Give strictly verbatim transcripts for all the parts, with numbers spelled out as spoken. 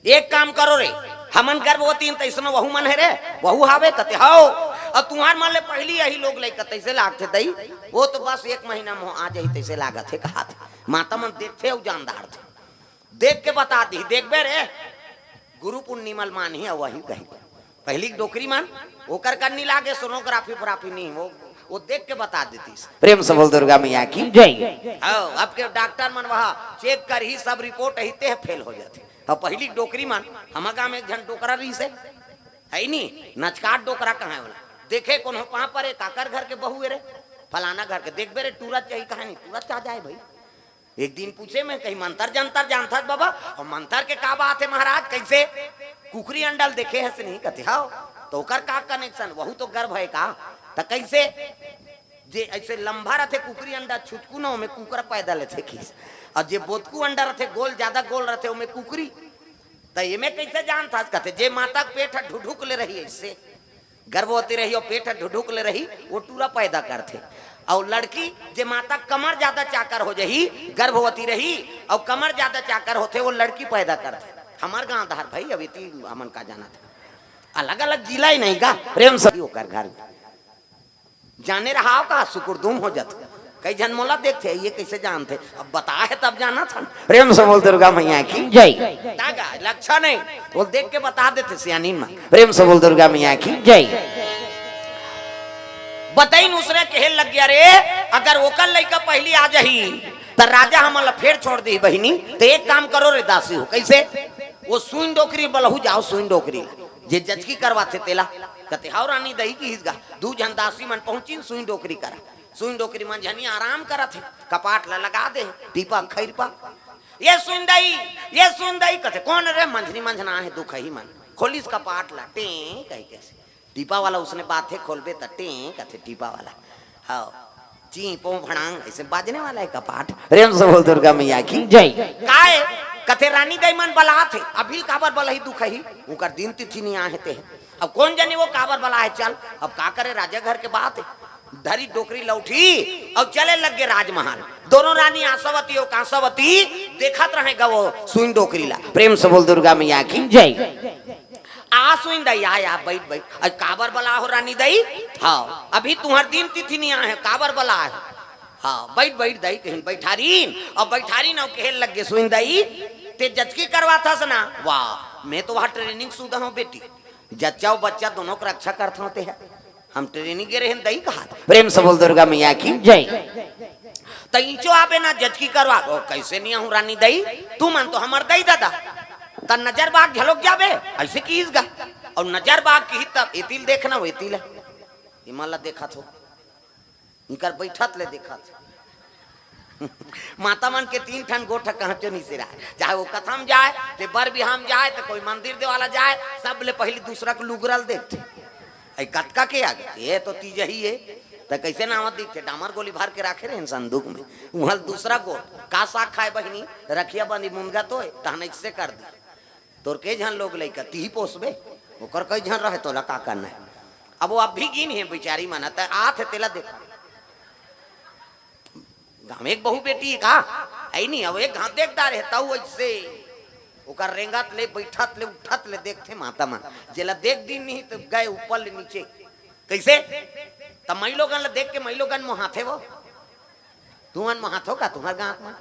एक काम करो रे, हमन गर्भवती हन, तइसनो वहू मन हे रे, वहू हावे कथे, "हव।" अउ तुंहर मन ले पहिली यही लोग लइका तइसे लागथे दई, वो तो बस एक महीना में आ जाही तइसे लागत हे, कहाथे। माता मन देखथे अउ जान डारथे, देख के बता दी, "देखबे रे, गुरु पूर्णिमा ल मानही अउ वही कही।" पहिली के डोकरी मन, ओकर कन नी लागे सोनोग्राफी फोराफी नी, वो, वो देख के बता देतिस। प्रेम से बोल दुर्गा मैया की जय। हाँ, अब के डॉक्टर मन वहाँ चेक करही, सब रिपोर्ट अही, ते फेल हो जाथे। अब पहिली के डोकरी मन, हमर गाँव में एक झन डोकरा रहिस हे, है नी, नचकाट डोकरा कहाँ हे ओला? देखे कोनो पाँव परे, काकर घर के बहू ए रे, फलाना घर के, देखबे रे, टूरा चाही, कहाँ नी, टूरा चाह जाए भाई। एक दिन पूछे मैं, कहीं मंतर जंतर जानथस बाबा? अउ मंतर के का बात हे महाराज, कइसे? कुकरी अंडा ल देखे हस नहीं, कथे, "हव।" तो ओकर का कनेक्शन? वहू तो गर्भ हे का? त कइसे? जे अइसे लंबा रथे कुकरी अंडा, छुटकू न, ओमे कुकरा पैदा लेथे खीस। अउ जे बोतकू अंडा रथे, गोल, जादा गोल रथे, ओमे कुकरी। त एमे कइसे जानथस? कथे, "जे माता के पेट ह ढुढुक ले रही अइसे।" गर्भवती रही अउ पेट ह ढुढुक ले रही, वो टूरा पैदा करथे। अउ लड़की, जे माता कमर जादा चाकर हो जाही, गर्भवती रही अउ कमर जादा चाकर होथे, वो लड़की पैदा करथे। हमर गांव धार भाई, अब इति हमन का जानत हे। अलग-अलग जिला ही नहीं का, प्रेम से ओकर घर जाने रहाव का, सुकुरदुम हो जाथे। कई झन मोला देखथे, "ये कइसे जानथे?" अब बताहे तब जानत हन। प्रेम से बोल दुर्गा मैया की जय। तागा लक्षण हे, वो देख के बता देथे सियानी मन। प्रेम से बोल दुर्गा मैया की जय। बतइन उसने कहे लग गया, "रे, अगर ओकर लइका पहिली आ जाही, त राजा हमन ला फेर छोड़ देही बहिनी। त एक काम करो रे दासी हो।" कइसे? वो सुइन डोकरी बलहू जाव, सुइन डोकरी ला, जे जचकी करवाथे तेला। कथे, "हव रानी दई," किहिस गा। दू झन दासी मन पहुंचिन सुइन डोकरी करा। सुइन डोकरी मन झनी आराम करत हे, कपाट ला लगा दे, टीपा खैरपा। "ये सुइन दई, ये सुइन दई," कथे, "कोन रे?" "मंझनी मंझना हे दुखही मन।" खोलिस कपाट ला, टें कहि के। टीपा वाला उसने बात हे, खोलबे त टें कथे टीपा वाला। हव, ची पो भड़ांग, अइसे बाजने वाला हे कपाट। प्रेम से बोल दुर्गा मैया की जय। काय? कथे रानी दई मन बलात हे, अभी काबर बलही दुखही, उंकर दिन तिथि नी आहे ते। अब कोन जनी वो काबर बलाए, चल, अब का करे, राजा घर के बात हे। धरी डोकरी लौठी अउ चले लग गे राजमहल। दोनों रानी आशावती अउ कांसावती देखत रहे गा वो सुइन डोकरी ला। प्रेम से बोल दुर्गा मैया की जय। आ सुइन दई, आ, आ, बइठ, बइठ। अरे काबर बला हो रानी दई? हव, अभी तुंहर दिन तिथि नी आहे, काबर बला हो? हव, बइठ, बइठ दई, कहिन बइठारिन, अउ बइठारिन अउ कहे लग गे सुइन दई, "ते जचकी करवाथस ना?" "वाह, मैं तो वहाँ ट्रेनिंग सुधा हूँ बेटी।" जच्चा अउ बच्चा दोनों के रक्षा करत हव ते ह। हम ट्रेनिंग गे रहेन दई कहात। प्रेम से बोल दुर्गा मैया की जय। त इंचो आबे ना जचकी करवा। ओ, कइसे नी आहूं रानी दई? तुमन तो हमर दई ददा। त नजर बाग झलोक जाबे, अइसे किहिस गा। अउ नजर बाग किहिस तब एतिल देखना, वो एतिल हे। इमन ला देखत हो। इनकर बइठत ले देखत। माता मन के तीन ठन गोठ कहांचो नी सिराय। चाहे वो कथा म जाय, ते बर बिहाव म जाय, ते कोई मंदिर देवाला जाय, सब ले पहिली दूसरा के लुगरा ल देखथे। अई कतका के आगे? ये तो तीजही हे। त कइसे नावत दिखथे? डामर गोली भर के राखे रहेन संदूक में। उहां ल दूसरा गोठ, "का साग खाय बहिनी?" "रखिया बंदी मुनगा तोय।" तहन अइसे कर दी। तोर के झन लोग लइका, तिही पोसबे? ओकर कई झन रहे, तोला का करना हे? अब वो अब भी गिन हे बेचारी मन, त आत हे तेला देख। गाँव में एक बहू बेटी हे का? हे नी, अब एक घात देखता रहे, तऊ अइसे। ओकर रेंगत ले, बइठत ले, उठत ले देखथे माता मन। जेला देख दिन नहीं त गए ऊपर ले नीचे। कइसे? त मई लोगन ला देख के मई लोगन मोहाथे वो। तुमन मोहाथो का तुंहर गाँव में?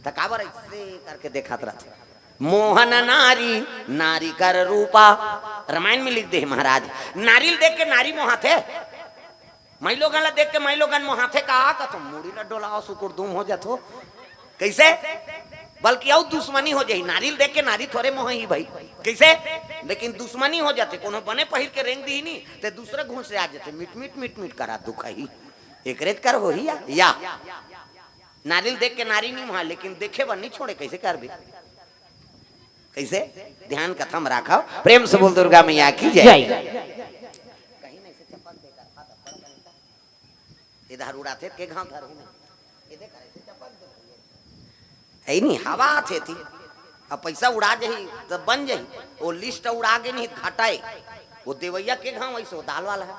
त काबर अइसे करके देखत रहिथे? मोहन नारी, नारी कर रूपा। रामायण में लिख दे हे महाराज, नारी ल देख के नारी मोहाथे। मई लोगन ला देख के मई लोगन मोहाथे का? कथो मुड़ी ला डोलाओ, सुकुर दुम हो जाथो। कइसे? बल्कि अउ दुश्मनी हो जाही। नारी ल देख के नारी थोरे मोहही भाई। कइसे? लेकिन दुश्मनी हो जाथे। कोनो बने पहिर के रेंग दिही नी, ते दूसरा घूंस से आ जाथे। मिट, मिट, मिट, मिट करा दुखही। एकरे त कर होही या, या। नारी ल देख के नारी नी मोहा, लेकिन देखे बर नी छोड़े, कइसे करबे? कइसे? ध्यान कथा म राखव। प्रेम से बोल दुर्गा मैया की जय। जय। इधर उड़ाथे के घाव धर हूँ। हे नी, हवा आथे ती। अब पइसा उड़ा जाही, त बन जाही। वो लिस्ट उड़ा गे नहीं, घाटा हे। वो देवैया के घाव अइसे, वो दाल वाला हे।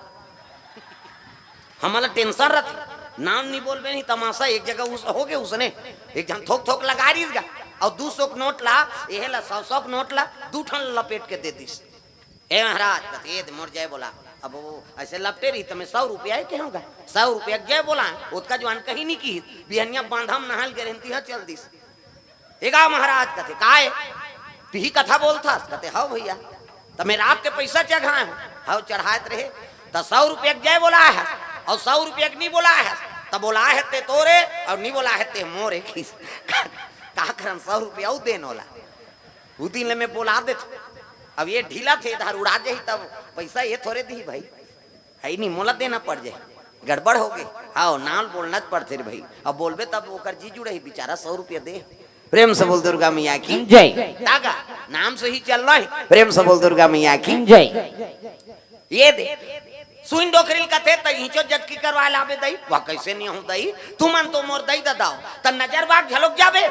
हमला टेंशन रथे। नाम नहीं बोलबे नहीं, तमाशा एक जगह उस, हो गे उसने। एक झन थोक थोक लगा रहिस गा। अउ दू सौ के नोट ला, एहे ला सौ सौ के नोट ला, दू ठन लपेट के दे दिस। "हे महाराज," कथे, "ये दे मोर जय बोला।" अब वो अइसे लपटे रही, त मैं सौ रुपया ही कहूँगा, सौ रुपया के जय बोला है, ओतका जुवान कहीं नहीं की। बिहनिया बांधा म नहाय ल गे रहेन, तिहा चल दिस। "ए गा महाराज," कथे, "काय? तिही कथा बोलथस?" कथे, "हव भइया।" "त मैं रात के पइसा चघाय हूँ।" "हव, चढ़ायत रहे।" "त सौ रुपया के जय बोलाय हस अउ सौ रुपया के नी बोलाय हस, त बोलाय हे ते तोरे अउ नी बोलाय हे ते मोरे।" किस का, का करन, सौ रुपया अउ देन ओला। उ दिन ले मैं बोला देथों। अब ये ढीला थे, इधर उड़ा जाही, तब पइसा ये थोरे दिही भाई। हइ नी, मोला देना पड़ जाही, गड़बड़ हो गे। हव, नाम बोलना च पड़थे रे भाई। अब बोलबे तब ओकर जी जुड़ही, बेचारा सौ रुपया दे। प्रेम से बोल दुर्गा मैया की जय। तागा नाम से ही चल रहा है। प्रेम से बोल दुर्गा मैया की जय। ये दे, सुइन डोकरी ल कथे, "त इचो जचकी करवाय लाबे दई।" "वह कइसे नी हूँ दई, तुमन तो मोर दई ददा हो।" "त नजर बाग झलोक जाबे।"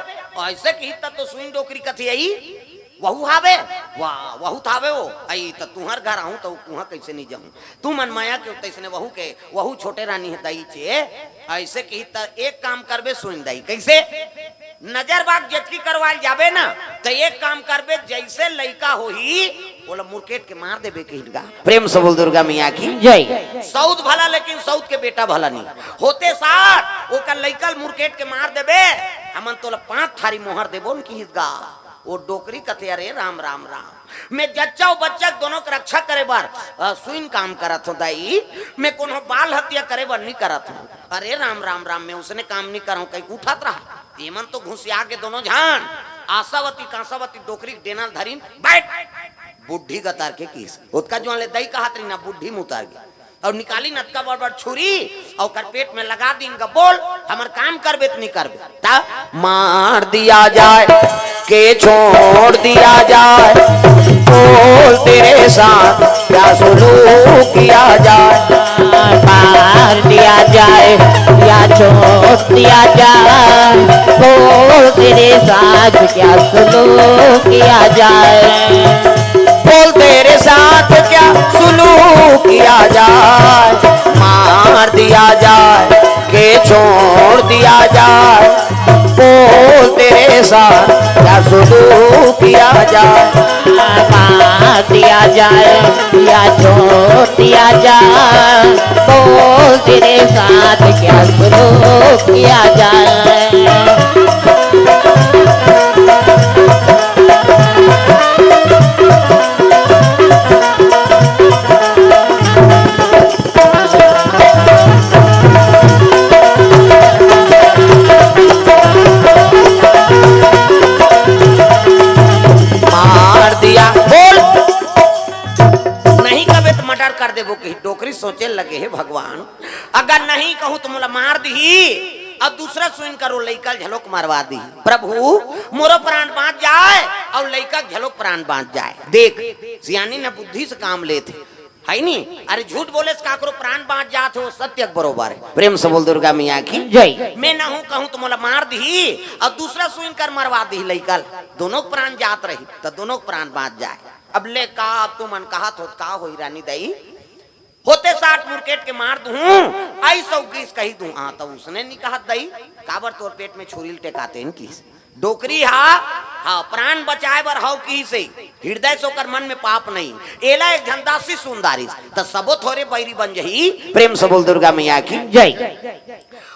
अइसे किही त तो सुइन डोकरी कथे, "अई वहू हावे, वाह, वहू त हावे हो, अई त तुंहर घर आहूँ त उहाँ कइसे नी जाहूँ? तुमन मया के तइसने वहू के, वहू छोटे रानी हे दई चे।" अइसे किही त एक काम करबे सुइन दई, कइसे? नजर बाग जचकी करवाय ल जाबे ना, त एक काम करबे, जइसे लइका होही, ओला मुरकेट के मार देबे किहिस गा। प्रेम से बोल दुर्गा मैया की जय। सउत भला, लेकिन सउत के बेटा भला नी। होते साठ ओकर लइका ल मुरकेट के मार देबे, हमन तोला पांच थारी मोहर देबो न किहिस गा। ओ डोकरी कथे, "अरे राम, राम, राम, मैं जच्चा अउ बच्चा दोनों के रक्षा करे बर, अ, सुइन काम करत हूँ दई, मैं कोनो बाल हत्या करे बर नी करत हूँ। अरे राम, राम, राम, मैं उसने काम नी करहूँ," कहिके उठत रहा। एमन तो घुसिया के दोनों झन आशावती कांसावती डोकरी के डेना ल धरिन, "बैठ, बुढ़ी गतर के," किहिस। ओतका जुवान ले दई कहत रही ना, बुढ़ी मुतर गे। अउ निकालिन अतका बड़ बड़ छुरी, अउ ओकर पेट में लगा दिन गा, "बोल, हमर काम करबे त नी करबे?" त मार दिया जाए, के छोड़ दिया जाए, बोल तेरे साथ क्या सुलूक किया जाए। मार दिया जाए या छोड़ दिया जाए, बोल तेरे साथ क्या सुलूक किया जाए। बोल तेरे साथ क्या सुलूक किया जाए, मार दिया जाए के छोड़ दिया जाए, बोल तेरे साथ क्या सुलूक किया जाए। मार दिया जाए या छोड़ दिया जाए, बोल तेरे साथ क्या सुलूक किया जाए। मार दिया, बोल। नहीं कबे त मर्डर कर देबो, कि डोकरी सोचे लगे, "हे भगवान, अगर नहीं कहूँ त मोला मार दिही, अउ दूसरा सुइन कर ओ लइका ल झलोक मरवा दिही। प्रभु, मोरो प्राण बाँच जाए अउ लइका के झलोक प्राण बाँच जाए।" देख, सियानी न बुद्धि से काम लेथे। हइ नी? अरे झूठ बोले से काकरो प्राण बाँच जात हे, ओ सत्य के बरोबर हे। प्रेम से बोल दुर्गा मैया की जय। मैं नहूँ कहूँ त मोला मार दिही अउ दूसरा सुइन कर मरवा दिही लइका ल, दोनों के प्राण जात रही त दोनों के प्राण बाँच जाए। अब ले का, अब तुमन कहत हो त का होही रानी दई? होते साठ मुरकेट के मार दुहूँ, अइस अउ गइस कहि दुहूँ। हाँ, त उसने नी कहत दई, काबर तोर पेट में छुरी ल टेकातेन किहिस। डोकरी हा, हाँ, प्राण बचाए बर हव किहिस हे, हिरदय से ओकर मन में पाप नहीं। एला एक झन दासी सुन डारिस, त सबो थोरे बइरी बन जही। प्रेम से बोल दुर्गा मैया की जय।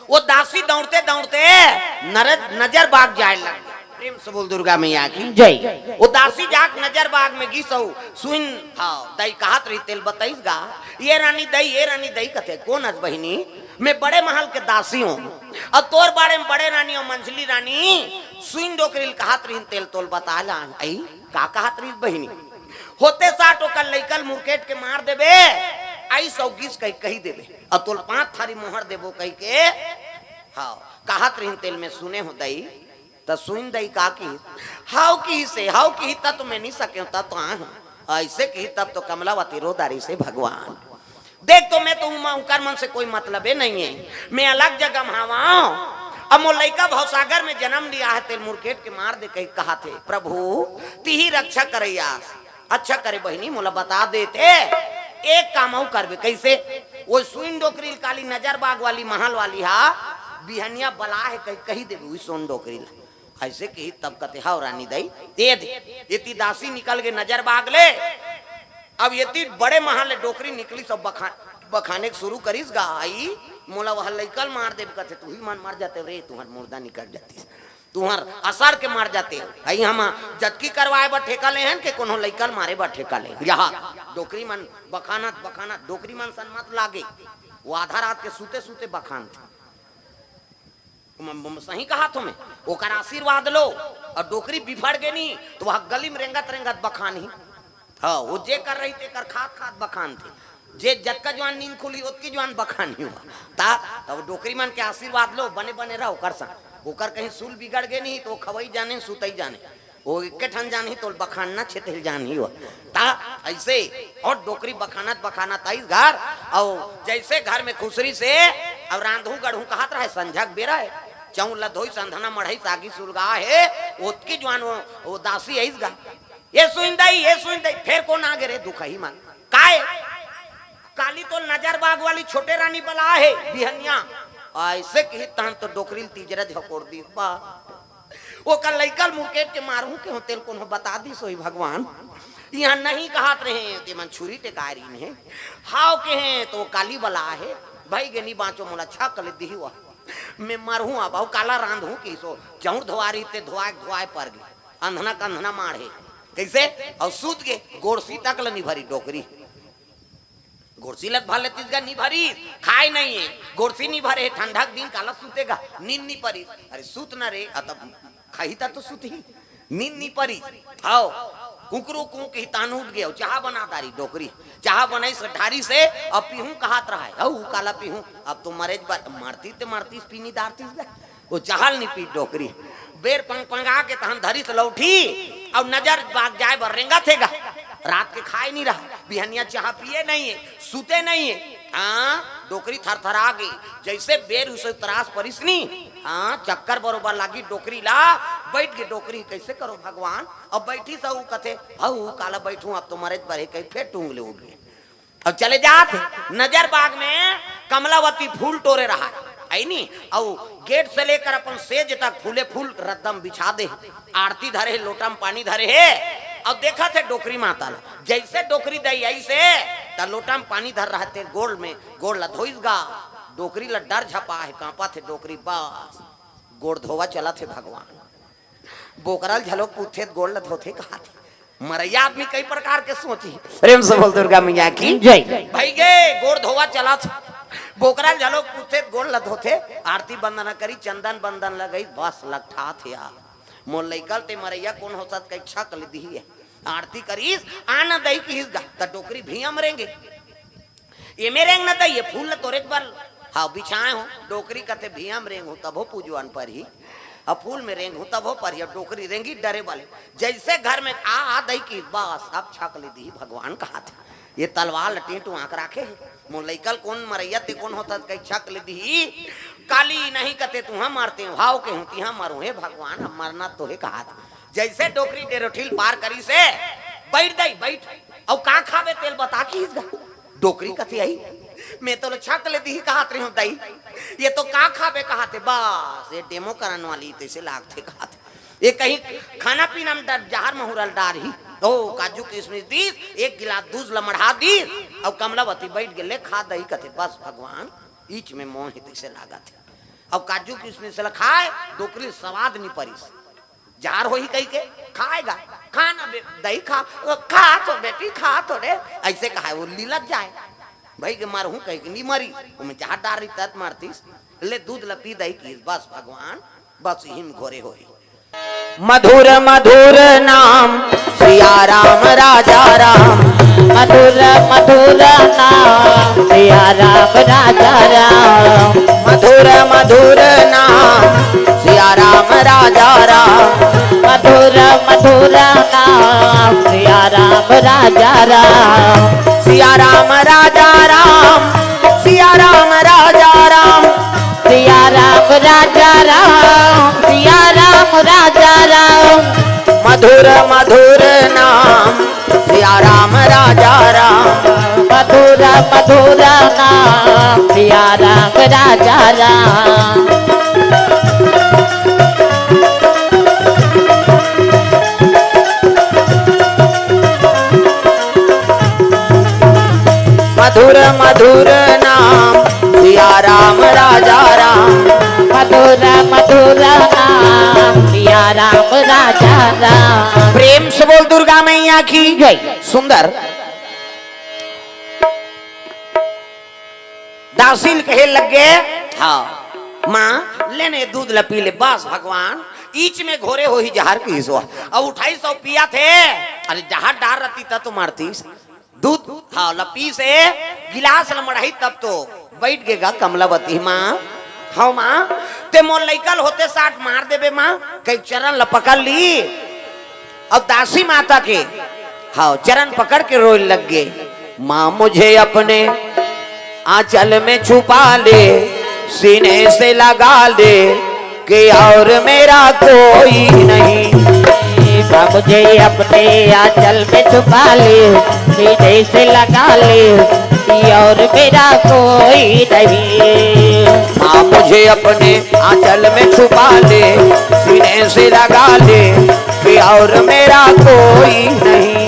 ओ दासी दउड़ते दउड़ते नर-, नजर बाग जाए लग। प्रेम से बोल दुर्गा मैया की जय। ओ दासी जाके नजर बाग में गिस अउ सुइन, हाँ, दई कहत रही तेल बताइस गा। "ये रानी दई, ये रानी दई," कथे, "कोन अस बहिनी?" "मैं बड़े महल के दासी हूँ।" "अउ तोर बारे में बड़े रानी अउ मंझली रानी सुइन डोकरी ल कहत रहिन तेल तोल बता लान।" "अई, का कहत रहिस बहिनी?" "होते साठ ओकर लइका ल मुरकेट के मार देबे, अइस अउ गइस कहि, कहि देबे, अउ तोल पाँच थारी मोहर देबो कहिके, हाँ, कहत रहिन तेल में सुने हो दई।" त सुइन दई का किहिस? "हव किहिस हे, हव किहिस त तो मैं नी सकेंव, त तो आए हूँ।" अइसे किहिस तब तो कमलावती रो डारिस हे भगवान। देख तो मैं तो उमा उकर मन से कोई मतलबे नहीं हे, मैं अलग जगह में हवंव। अब मोर लइका भवसागर में जनम लिया हे, तेल मुरकेट के मार दे कहि कहत हे। प्रभु, तिही रक्षा करइया अस। अच्छा करे बहिनी, मोला बता देते, एक काम अउ करबे। कइसे? ओ सुइन डोकरी ल काली नजर बाग वाली महल वाली हा बिहनिया बला हे कहि, कहि देबे ओ सुइन डोकरी ल। अइसे किहिस तब कथे, "हव रानी दई, दे दे।" एती दासी निकल गे नजर बाग ले। अब एती बड़े महल ले डोकरी निकलिस, सब बखान, बखाने के शुरू करिस गा, "अई, मोला वह लइका ल मार देबे कथे, तुही मन मर जाते रे, तुहर मुर्दा निकल जातिस, तुहर असर के मर जाते। अई, हम जतकी करवाए बर ठेका ले हन के कोनो लइका ल मारे बर ठेका ले हन।" यहाँ डोकरी मन बखानत, बखानत, डोकरी मन सन मत लागे, वो आधा रात के सूते सूते बखानथे। म-, म-, सही कहाथों मैं, ओकर आशीर्वाद लो। अउ डोकरी बिफड़ गे नी, त वह गली म रेंगत रेंगत बखानही। हाँ, वो जे कर रही तेकर खात खात बखानथे। जे जतका जुआन नींद खुली, ओतकी जुआन बखानही हुआ। ता, तब डोकरी मन के आशीर्वाद लो, बने बने रहो ओकर संग। ओकर कहीं सूल बिगड़ गे नी, त वो खवई जाने, सुतई जाने। वो एके ठन जानही, तोल बखानना छेथिल जानही हो। ता अइसे, अउ डोकरी बखानत बखानत आइस घर, अउ जइसे घर में खुसरिस हे, अउ रांधहूं गढ़हूं कहत रहय, संझा के बेरा हे, चउर ल धोइस, अंधना मढ़इस, आगी सुलगाहे, ओतकी जुआन वो, वो दासी आइस गा। "ए सुइन दई, ए सुइन दई।" "फेर कोन आगे रे दुखही मन?" "काय?" "काली तोल नजर बाग वाली छोटे रानी बलाहे बिहनिया।" अइसे किहिस तहन तो डोकरी ल तीजरा झकोर दिस बा। ओकर लइका ल मुकेट के मारहूं के हो, तेल कोनो बता दिस होही भगवान। इहां नहीं कहत रहे, ते मन छुरी टेकाय रहिन हे। हव कहे त वो काली बलाहे, "भई गे नी बांचों, मोला छक ले दिही वह। मैं मरहूं अब, अउ काला रांधहूं किहिस हो, चउर धोवाय रहिस ते धोवाय धोवाय पर गे, अंधना कंधना माढ़े।" कइसे? अउ सूत गे, गोड़सी तक ल नी भरिस डोकरी। गोड़सी ल भर लेतिस गा, नी भरिस, खाय नहीं हे, गोड़सी नी भरे, ठंडा के दिन काला सूते गा, नींद नी परिस। अरे सूत न रे, अ तब खाही त तो सूतही, नींद नी परिस। हव, कुकरू कूं किहिस तहन उठ गे, अउ चाहा बना डारिस डोकरी, चाहा बनाइस ढारिस हे, अब पीहूं कहत रहय, अउ काला पीहूं, अब तो मरेच बर, मरतिस ते मरतिस, पीनी डारतिस गा। वो चाहा ल नी पीस डोकरी। बेर पंग पंगा के तहन धरिस लौठी, अउ नजर बाग जाय बर रेंगत हे गा। रात के खाय नी रहय, बिहनिया चाहा पिये नहीं हे, सुते नहीं हे। हाँ, डोकरी थरथरा गे, जइसे बेर उसे त्रास परिस नी। हाँ, चक्कर बरोबर लागिस डोकरी ला, बइठ गे डोकरी, कइसे करों भगवान? अब बइठिस अउ कथे, "हव, काला बइठहूं, अब तो मरेच बर हे," कहि फेर टूंग ले उठ गे। अब चले जात हे, नजर बाग में कमलावती फूल टोरे रहय, अइ नी, अउ गेट से लेकर अपन सेज तक फूले फूल रद्दा म बिछा दे हे। आरती धरे हे, लोटा म पानी धरे हे, अउ देखत हे डोकरी माता ल। जइसे डोकरी दई आइस हे, त लोटा म पानी धर रहय ते गोड़ में, गोड़ ल धोइस गा। डोकरी ल डर झपा हे, कांपत हे डोकरी, बस गोड़ धोवा चलत हे भगवान। बोकरा ल घलो पूछथे त गोड़ ल धोथे कहत हे। मरइया आदमी कई प्रकार के सोचही। प्रेम से बोल दुर्गा मैया की जय। भई गे, गोड़ धोवा चलत हे। बोकरा ल घलो पूछथे त गोड़ ल धोथे, आरती बंदना करिस, चंदन बंदन लगइस, बस लकठात हे यार। मोर लइका ल ते मरइया कोन होथस कहि छक ले दिही हे। आरती करिस, आ न दई किहिस गा, त डोकरी भुइयां म रेंगे। एमे रेंग न दई, ए फूल ल तोरेच बर, हव, बिछाय हों। डोकरी कथे, "भुइयां म रेंगहूं तभो पूजवन परही, अउ फूल में रेंगहूं तभो परही।" अउ डोकरी रेंगिस डरे वाले, जइसे घर में आ, आ दई किहिस, बस अब छक ले दिही भगवान कहत हे। ए तलवार ल टेंटुवा के राखे हे, मोर लइका ल कोन मरइया ते कोन होथस कहि छक ले दिही। काली नहीं कथे तुहां मरतेंव, हव कहेंव तिहां मरों, हे भगवान, अब मरना तो हे कहत हे। जइसे डोकरी डेरोठी ल पार करिस हे, "बइठ दई, बइठ, अउ का खाबे तेल बता" किहिस गा। डोकरी कथे, "अई, मैं तोला छक ले दिही कहत रहेंव दई, ए तो का खाबे" कहत हे। "बस, ए डेमो करन वाली तइसे लागथे" कहत हे। ए कहीं खाना पीना म डर, जहर महुरा ल डारही। ओ, काजू किसमिस दिस, एक गिलास दूध ल मढ़ा दिस, अउ कमलावती बइठ गे, "ले खा दई" कथे। बस भगवान, इच में मोंह हे तइसे लागत हे। अउ काजू किसमिस ल खाय, डोकरी ल सवाद नी परिस। जहर होही कहिके खाय गा, "खा ना बे-, दई खा।" "ओ, खाथों बेटी, खाथों रे।" अइसे कहय, वो लिलक जाय। भई गे मरहूं कहिके नी मरिस, ओमे जहर डार रहिस त मरतिस। "ले दूध ल पी दई" किहिस, बस भगवान, बस इही म घोरे होही। मधुर मधुर नाम सिया राम राजा राम। मधुर मधुर नाम सिया राम राजा राम। मधुर मधुर नाम सिया राम राजा राम। मधुर मधुर नाम सिया राम राजा राम। सिया राम राजा राम, सिया राम राजा राम। सिया राम राजा राम, सिया राम राजा राम। मधुर मधुर नाम सिया राम राजा राम। मधुर मधुर नाम सिया राम राजा राम। मधुर मधुर नाम सिया राम राजा राम। मधुर मधुर नाम सिया राम राजा राम। प्रेम से बोल दुर्गा मैया की जय। सुंदर दासी ल कहे लग गे, हाँ। माँ, ले ने दूध ल पी ले। बस भगवान, ईच में घोरे होही जहर कहिस। अउ उठाइस अउ पियाथे। अरे, जहर डार रहती त तो मारतीस। दूध, हाँ, ल पीस हे, गिलास ल मढ़ाइस तब तो बइठ गे गा कमलावती। माँ, हाँ माँ, ते मोर लइका ल होते साठ मार देबे माँ, कहिके चरन ल पकड़ लीस। अउ दासी माता के, हाँ, चरन पकड़ के रोए लग गे। माँ, मुझे अपने आंचल में छुपा ले, सीने से लगा ले, कि और मेरा कोई नहीं। माँ, मुझे अपने आंचल में छुपा ले, सीने से लगा ले, कि और मेरा कोई नहीं। माँ, मुझे अपने आंचल में छुपा ले, सीने से लगा ले, कि और मेरा कोई नहीं।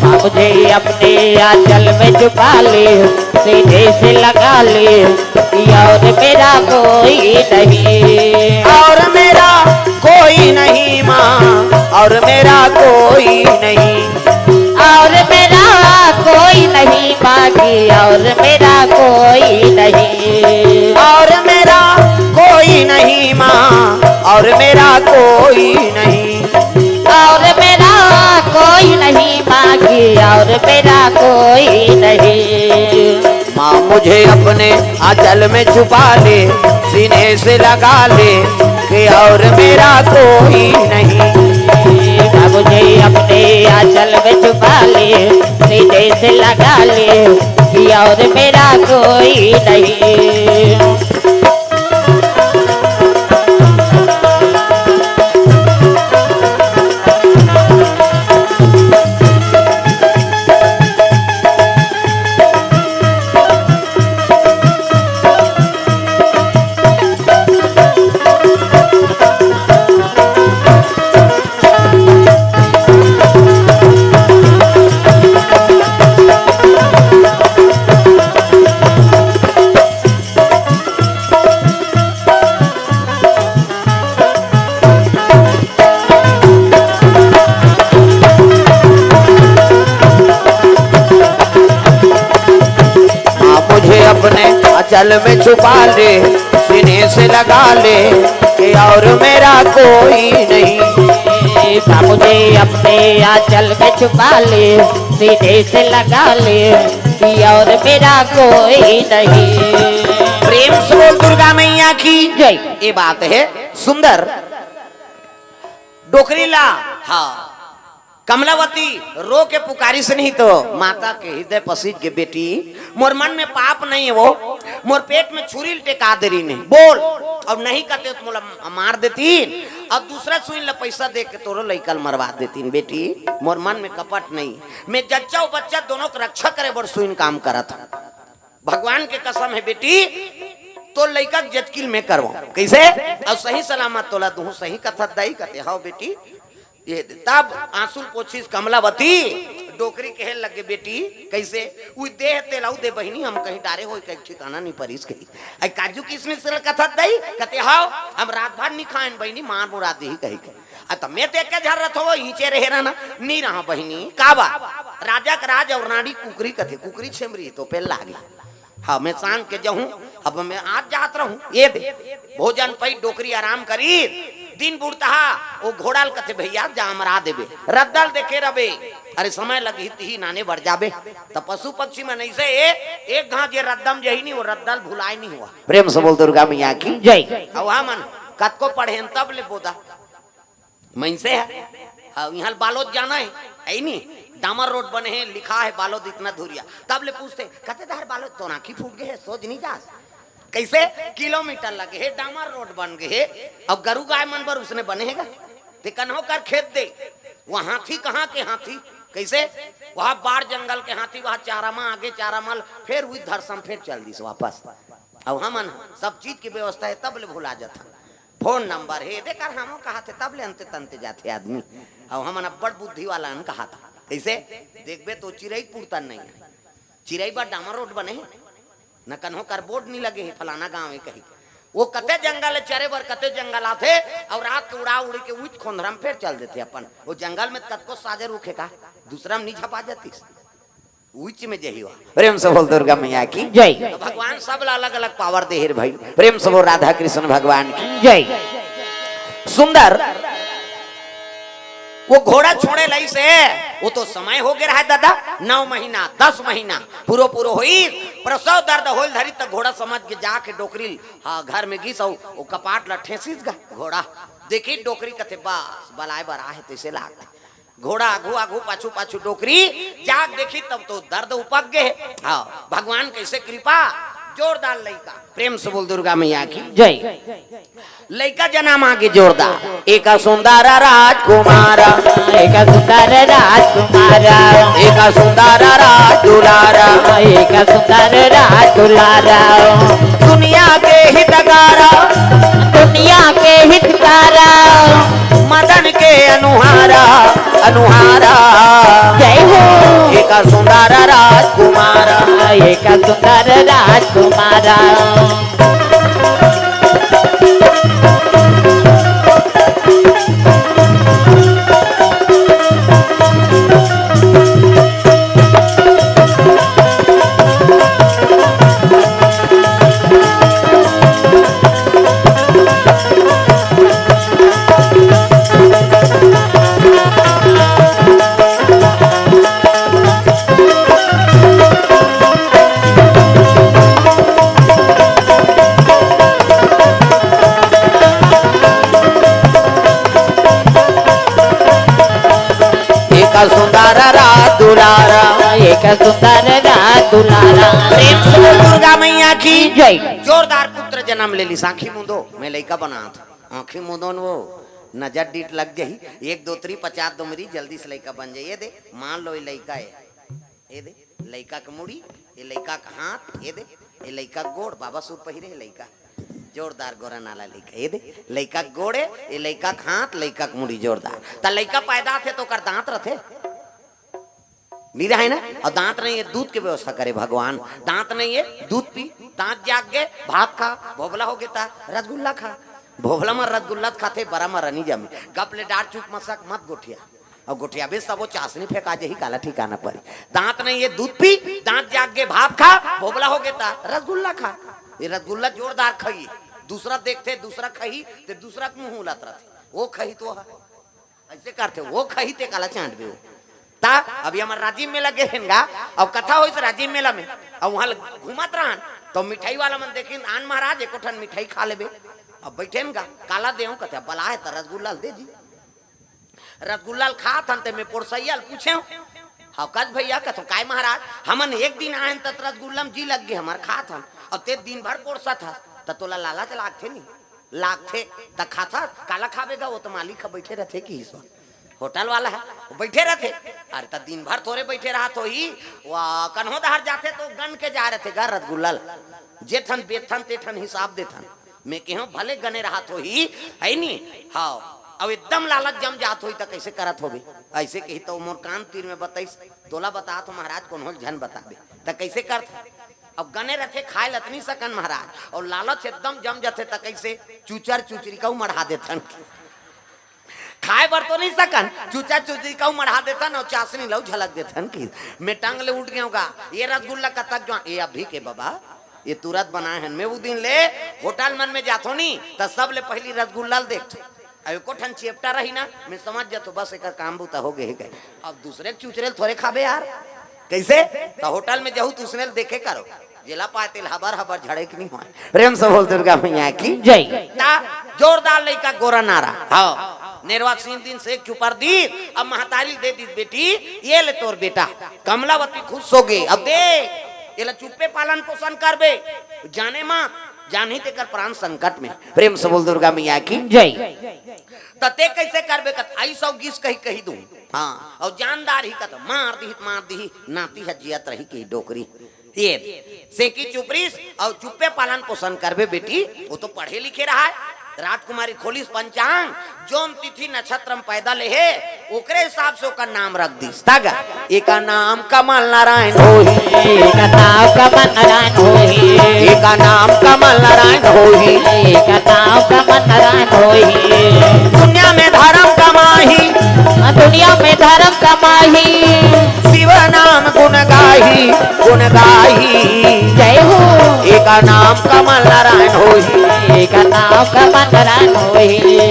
माँ, मुझे अपने आंचल में छुपा ले, सीने से लगा ले, कि और मेरा कोई नहीं। और मेरा कोई नहीं माँ, और मेरा कोई नहीं। और मेरा कोई नहीं माँ जी, और मेरा कोई नहीं। और मेरा कोई नहीं माँ, और मेरा कोई नहीं। और मेरा कोई नहीं माँ जी, और मेरा कोई नहीं। माँ, मुझे अपने आंचल में छुपा ले, सीने से लगा ले, कि और मेरा कोई नहीं। माँ, मुझे अपने आंचल में छुपा ले, सीने से लगा ले, कि और मेरा कोई नहीं। हाँ, मुझे अपने आंचल में छुपा ले, सीने से लगा ले, कि और मेरा कोई नहीं। हाँ, मुझे अपने आंचल में छुपा ले, सीने से लगा ले, कि और मेरा कोई नहीं। प्रेम से बोल दुर्गा मैया की जय। ये बात है सुंदर। डोकरी ला, हाँ, कमलावती रो के पुकारिस नहीं तो माता के हृदय पसीज के, "बेटी, मोर मन में पाप नहीं हे वो, मोर पेट में छुरी ल टेका दे रहिन हे, बोल, अउ नहीं कते तो मोला मार देतिन, अउ दूसरा सुइन ला पैसा दे के तोरो लइका ल मरवा देतिन। बेटी, मोर मन में कपट नहीं, मैं जच्चा अउ बच्चा दोनों के रक्षा करे बर सुइन काम करत हंव। भगवान के कसम हे बेटी, तोर लइका के जचकी ल मैं करवाहूं।" कइसे? "अउ सही सलामत तोला दूहूं, सही कथस दाई?" कथे, "हव बेटी।" ये दे। तब आंसू ल पोछिस कमलावती, डोकरी कहे लगे, "बेटी, कइसे? उही दे हे तेला अउ दे बहिनी, हम कहीं डारे होही कहिके ठिकाना नइ परिस कही। अई काजू किसमिस ल कथस दाई?" कथे, "हव, हम रात भर नइ खाएन बहिनी, मार मुरा दिही कहिके।" अ, त मैं तो एके झन रथों, इहिंचे रहे रहना, नइ रहा बहिनी, का बा? राजा के राज अउ रानी कुकरी कथे, कुकरी छेमरी तो पेल लागे। हाँ, मैं सांझ के जाहूं, अब मैं आज जात रहूं। ये दे, भोजन पई डोकरी आराम करी, दिन बुड़तहा, ओ घोड़ा ल कथे, "भइया, जा अमरा देबे, रद्दा ल देखे रबे, अरे समय लगही तिही नाने बर जाबे।" त पशु पक्षी मन अइसे, ए, एक घांव जे रद्दा म जही नहीं, वो रद्दा ल भुलाय नहीं हुआ। प्रेम से बोल दुर्गा मैया की जय। अउ हमन कतको पढ़ेन तब ले बोदा। मइनसे हे, हाँ, इहां ले बालोद जाना हे, हे नी? डामर रोड बने हे, लिखा हे बालोद इतना दूरिया। तब ले पूछथे, "कते डहर बालोद?" "तोर आंखी फूट गे हे, सोझ नइ जास।" कइसे? किलोमीटर लगे हे, डामर रोड बन गे हे। अब गरू गाय मन बर उसने बने हे गा? ते कन्हो कर खेत दे, वो हाथी कहां के हाथी? कइसे? वहां बाढ़ जंगल के हाथी, वहां चारा मा आगे, चारा मा ल-, फेर उही धरसम फेर चल दिस वापस। अब हमन सब चीज के व्यवस्था हे, तब ले भुला जाथन। फोन नंबर हे, देकर हमो कहाथे, तब ले अंते तंते जाथे आदमी। अउ हमन अब्बड़ बुद्धि वाला अन कहाथा। कइसे? देखबे तो चिरई पुरतन नइ हे। चिरई बर डामर रोड बने हे, न कन्हो कर बोर्ड नहीं लगे हे, फलाना गांव हे कही। वो कते जंगल हे चरे बर, कते जंगल आथे, अउ रात के उड़ा उड़ी के उच खोंधरा में फेर चल देथे अपन। वो जंगल में कतको साजे रुख हे का, दूसरा में नहीं झपा जातिस, उच में जही हुआ। प्रेम से बोल दुर्गा मैया की। जय। तो भगवान सब ला अलग अलग पावर दे हे रे भाई। प्रेम से बोल राधा कृष्ण भगवान की। जय। सुंदर, वो घोड़ा छोड़े लइसे, वो तो समय हो गया रहा दादा, नौ महीना, दस महीना पूरो पूरो होई, प्रसव दर्द होल धरी, त घोड़ा समझ के जाके डोकरी, हाँ, घर में गिस, अउ वो कपाट ला ठेसिस गा घोड़ा। देखी डोकरी कथे, बस बलाए बर आहे, तइसे लागथे। घोड़ा आघू आघू, पाछू पाछू डोकरी, जाग देखी तब तो दर्द उपक गे। हाँ, भगवान कैसे कृपा, जोरदार लइका। प्रेम से बोल दुर्गा मैया की। जय। लइका जनम आगे जोरदार। एक सुंदर राजकुमार, एक सुंदर राजकुमार, एक सुंदर राज दुलार, एक सुंदर राज दुलार। दुनिया के हितकार, दुनिया के हितकार, मदन के अनुहारा, अनुहारा। जय हो। एक सुंदर राजकुमार, एक सुंदर राजकुमार। एक सुंदर राज दुलारा, एक सुंदर राज दुलारा। प्रेम से बोल दुर्गा मैया की। जय। जोरदार पुत्र जन्म ले लिस। आँखी मूंदो, मैं लइका बनात हूँ। आँखी मूंदो न वो, नजर डीठ लग जाही। एक दो तीन पचास दो मेरी, जल्दी से लइका बन जाही। ये दे, मान लो ये लइका हे। ये दे, लइका के मुड़ी, ये लइका के हाथ, ये दे, ये लइका के गोड़, बाबा सूट पहिरे हे लइका। जोरदार गोरा नाला लइका, ये दे, लइका के गोड़ हे, ये लइका के हाथ, लइका के मुड़ी जोरदार। त लइका पैदा होथे त ओकर दांत रथे? नहीं रहे ना? अउ दांत नहीं हे, दूध के व्यवस्था करे भगवान। दांत नहीं हे, दूध पी, दांत जाग गे, भात खा, भोभला हो गे त रसगुल्ला खा। भोभला म रसगुल्ला खाथे, बरा म रनी जमे। गप ले डार चुप मसक मत गोठिया। अउ गोठियाबे सबो चासनी फेंका जाही, काला ठिकाना परी। दांत नहीं हे, दूध पी, दांत जाग गे, भात खा, भोभला हो गे त रसगुल्ला खा। ये रसगुल्ला जोरदार खाही, दूसरा देखथे, दूसरा खाही, ते दूसरा के मुंह उलत रथे। वो खाही तो ह, अइसे करथे, वो खाही ते काला चांटबे वो। त अभी हमर राजिम मेला गे रहेन गा, अब कथा होइस राजिम मेला में, अब उहाँ ल घूमत रहन, त मिठाई वाला मन देखिन, "आन महाराज, एको ठन मिठाई खा लेबे।" अब बइठेन गा, काला देहूं कथे, "बलाए त रसगुल्ला ल दे जी।" रसगुल्ला ल खात हन, ते मैं पोरसइया ल पूछेंव, "हव कस भइया?" कथों, "काय महाराज, हमन एक दिन आएन त रसगुल्ला म जी लग गे हमर, खात हन, अउ ते दिन भर पोरसत हस, त तोला लालच लागथे नी?" "लागथे।" "त खाथस? काला खाबे गा, वो तो मालिक ह बइठे रथे," किहिस। होटल वाला ह, वो बइठे रथे। अरे त दिन भर थोरे बइठे रहत होही, वा कन्हो डहर जाथे त गन के जाय रथे गा रसगुल्ला ल, जे ठन बेचथन ते ठन हिसाब देथन। मैं केहेंव भले गने रहत होही, हइ नी? हव। अब एकदम लालच जम जात होही त कइसे करत होबे? अइसे कही त मोर कान तीर में बतइस, "तोला बतात हों महाराज, कोनो ल झन बताबे।" त कइसे करत? अब गने रथे, खाय ल त नइ सकन महाराज, अउ लालच एकदम जम जाथे त कइसे? चुचर चुचरी कऊ मढ़ा देथन। खाय बर तो नइ सकन, चुचा चुचरी कऊ मढ़ा देथन अउ चासनी लऊ झलक देथन कि मैं टंग ले उठ गेंव गा, ये रसगुल्ला कतक जुवार, ये अभी के बबा, ये तुरत बनाए हन। मैं उ दिन ले होटल मन में जाथों नी, त सबले पहिली रसगुल्ला ल देखथों। अब एको ठन चेपटा रही ना, मैं समझ जाथों, बस एकर काम बूता हो गे हे कहे। अब दूसरे के चुचरे ल थोरे खाबे यार, कइसे? त होटल में जहू त उसने ल देखे करो। जेला पाय तेला हबर हबर झड़े के नहीं होय। प्रेम से बोल दुर्गा मैया की। जय। ता जोरदार लइका गोरा नारा। हव। नेरवा सीन दिन से चुपर दी, अब महतारी दे दी बेटी, ये ले तोर बेटा। कमलावती खुश हो गे। अब देख, एला चुप्पे पालन पोषण करबे। जाने माँ, जानही तेकर प्राण संकट में। प्रेम से बोल दुर्गा मैया की। जय। त ते कइसे करबे कत, आई सौ गिस कही, कही दूं। हाँ, अउ जानदार ही कत, मार दिही, मार दिही, नाती ह जियत रही कही डोकरी। ये सेकी चुपरिस अउ चुप्पे पालन पोषण करबे बेटी, वो तो पढ़े लिखे रहा है। राजकुमारी खोलिस पंचांग, जोन तिथि नक्षत्र में पैदा ले हे, ओकरे हिसाब से ओकर नाम रख दिस। तग एका नाम कमल नारायण होही। एका नाम कमल नारायण होही। एका नाम कमल नारायण होही। एका नाम कमल नारायण होही। दुनिया में धर्म कमाही। दुनिया में धर्म कमाही। शिव नाम गुण गाही, गुण गाही। जय हो। एका नाम कमल नारायण होही। एका नाम कमल नारायण होही।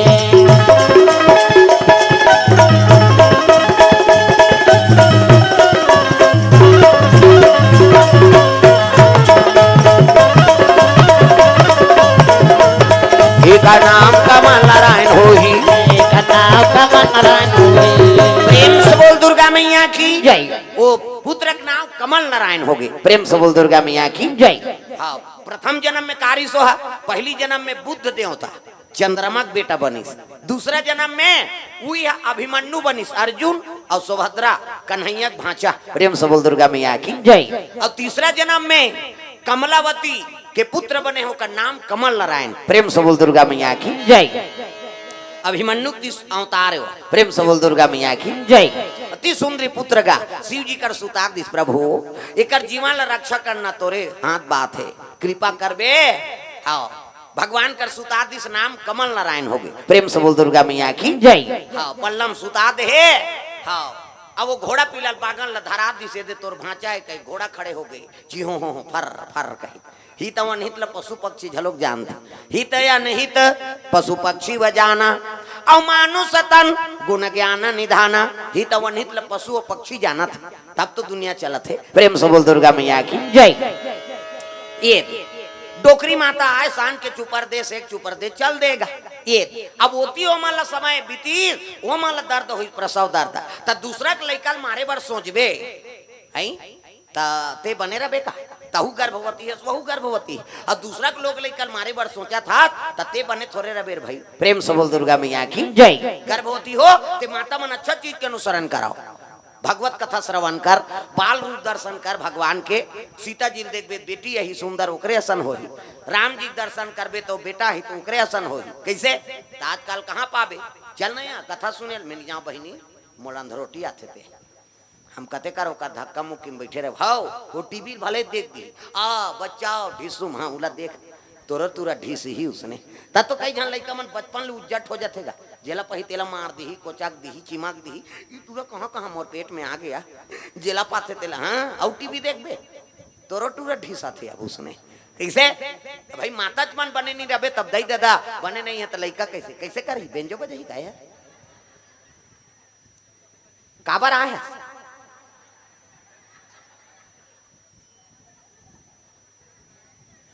एका नाम कमल नारायण होही। एका नाम कमल नारायण होही। प्रेम से बोल दुर्गा मैया की जय। वो पुत्र के नाम कमल नारायण होगे। प्रेम से बोल दुर्गा मैया की जय। हाँ, प्रथम जन्म में कारिस होहा, पहली जन्म में बुद्ध देवता चंद्रमा के बेटा बनिस, दूसरा जन्म में उही अभिमन्यु बनिस, अर्जुन और सुभद्रा कन्हैया के भांचा। प्रेम से बोल दुर्गा मैया की जय। और तीसरा जन्म में कमलावती के पुत्र बने, ओकर नाम कमल नारायण। प्रेम से बोल दुर्गा मैया की जय। अभिमन्यु के तीस अवतार हे। प्रेम से बोल दुर्गा मैया की जय। अति सुंदरी पुत्र गा शिव जी कर सुता दिस, प्रभु एकर जीवन ला रक्षा करना तोरे हाथ बात हे, कृपा करबे। हाँ, भगवान कर सुता दिस, नाम कमल नारायण होगे। प्रेम से बोल दुर्गा मैया की जय। हाँ, पल्लम सुता दे हे। हाँ, अब वो घोड़ा पीला बागन ला धरा दिस, एदे तोर भांचा हे कही घोड़ा खड़े होगे, चिहो हो हो, फर फर कही। हित अउ अनहित ल पशु पक्षी झलोक जानथे। हित अनहित पशु पक्षी व जाना, अउ मानुष तन गुण ज्ञान निधाना। हित अउ अनहित ल पशु अउ पक्षी जानत हे, तब तो दुनिया चलत हे। प्रेम से बोल दुर्गा मैया की जय। ये डोकरी माता आए, शान के चुपर दे, सेक चुपर दे, चल देगा। ये अब ओती ओमन ल समय बीती, ओमन ल दर्द होई, प्रसव दर्द, त दूसरा के लइका ल मारे बर सोचबे, हैं? त ते बने रबे का? तहू गर्भवती हस, वहू गर्भवती हे। अउ दूसरा के लोग लइका ल मारे बर सोचत हस, त ते बने थोरे रबे रे भाई। प्रेम से बोल दुर्गा मैया की जय। गर्भवती हो, ते माता मन अच्छा चीज के अनुसरण कराओ। भगवत कथा श्रवण कर, बाल रूप दर्शन कर भगवान के। सीता जी ल देखबे, बेटी यही सुंदर, ओकरे असन होही। राम जी के दर्शन करबे तो बेटा ही तो ओकरे असन होही। कैसे? त आजकल कहाँ पाबे? चल न यहाँ कथा सुने ल मिल जाओ बहिनी, मोला अंधरोटी आथे ते। हम कते कर ओकर धक्का मुक्की में बैठे रहे, हाव, वो टीवी भले देख दी, आ, बचाओ, ढिसुम, हाँ, उला देख, तोरो तुरा ढिस ही उसने। तब तो कई झन लइका मन बचपन ले उज्जट हो जाथे गा, जेला पही तेला मार दीही, कोचक दीही, चिमक दीही, ई टूरा कहाँ कहाँ मोर पेट में आ गया, जेला पाथे तेला, हाँ, अउ टीवी देखबे, तोरो टूरा ढिस आथे अब उसने। कैसे? त भाई माता च मन बने नहीं रहबे, तब दई ददा बने नहीं है, त लइका कैसे, कैसे करही? बेंजो बजही का यार? काबर आए हस?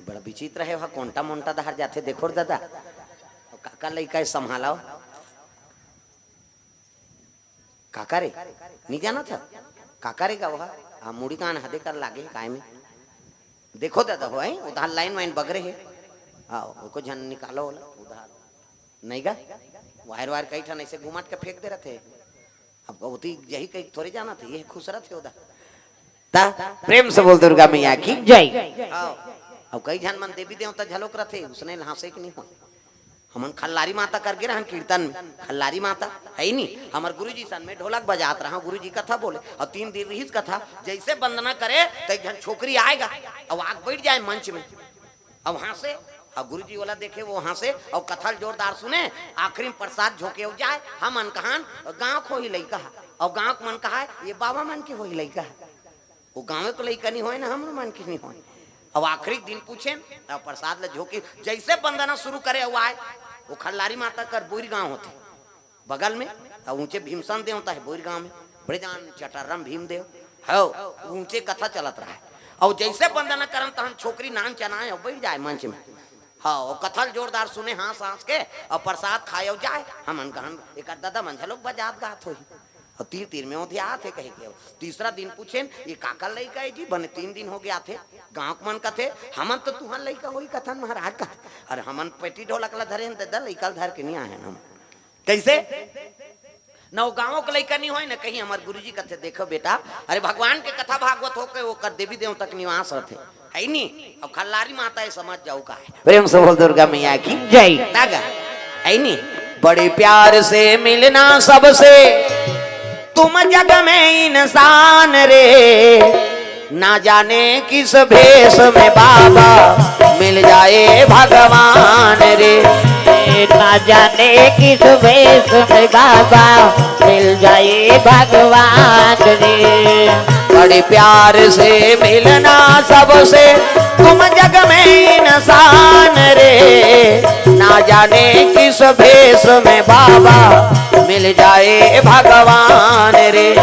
बड़ा विचित्र हे, वहा कोंटा मोंटा दहार जाथे, देखो रे ददा। अउ काका लइका हे, संभालो। काका रे, नी जानत हस? काका रे गा वहा, आ, मुड़ी कान हदे कर लागे हे, काय में? देखो ददा हो, हैं? उधार लाइन वाइन बगरे हे। आओ, एको झन निकालो ओला, उधार। नहीं गा? वायर वायर कई ठन ऐसे घुमाट के फेंक दे रथे। अब ओती जही कही थोरे जानत हे, ये खुश रथे ओदा। ता प्रेम से बोल दुर्गा मैया की जय। आओ। अब कई झन मन देवी देवता झलोक रथे, उसने ल हाँसे के नहीं होय। हमन खल्लारी माता कर गे रहन कीर्तन में, खल्लारी माता हे ही नहीं। हमर गुरुजी सन में ढोलक बजात रहा, गुरुजी कथा बोले, अउ तीन दिन रिहिस कथा, जैसे वंदना करे, त एक झन छोकरी आए गा, अउ आके बैठ जाए मंच में। अब हाँसे, अउ गुरुजी ओला देखे, वो हाँसे, अउ कथा ल जोरदार सुने, आखिरी में प्रसाद झोंके अउ जाए। हमन कहन, गाँव के होही लइका हे, अउ गाँव के मन कहाय, ये बाबा मन के होही लइका हे। वो गाँव के लइका नहीं होय ना, हमरो मन के नहीं होय। अब आखिरी दिन पूछेन, अउ प्रसाद ल झोंके, जैसे वंदना शुरू करे अउ आए, वो खल्लारी माता कर बोइर गाँव होथे। बगल में, अउ ऊंचे भीमसन देवता हे बोइर गांव में, बड़े जान चटर्रम भीम देव, हव, ऊंचे कथा चलत रहा हे। अउ जैसे वंदना करन तहन छोकरी नान चनाए अउ बैठ जाए मंच में। हव, अउ कथा ल जोरदार सुने हाँस हाँस के, अउ प्रसाद खाए अउ जाए। हमन कहन एकर ददा मन झलोक बजात गात होही। अउ तीर तीर में ओधियात हे कहे के। तीसरा दिन पूछेन, ये काकर लइका हे जी? बने तीन दिन हो गे आथे। गाँव के मन कथे, हमन तो तुहर लइका होही कथन महाराज कथे। अरे हमन पेटी ढोलक ल धरे हन ददा, लइका ल धर के नहीं आए हन हम। कैसे? न वो गाँव के लइका नहीं होय, न कहीं। हमर गुरुजी कथे, देखो बेटा, अरे भगवान के कथा भागवत होके ओकर देवी देवता के निवास रथे, हे नी? अब खल्लारी माता हे, समझ जाओ का हे। प्रेम से बोल दुर्गा मैया की जय। तागा, हे नी? बड़े प्यार से मिलना सबसे, तुम जग में इंसान रे, ना जाने किस भेष में बाबा मिल जाए भगवान रे। ना जाने किस भेष में बाबा मिल जाए भगवान रे। बड़े प्यार से मिलना सबसे, तुम जग में इंसान रे, ना जाने किस भेष में बाबा मिल जाए भगवान रे।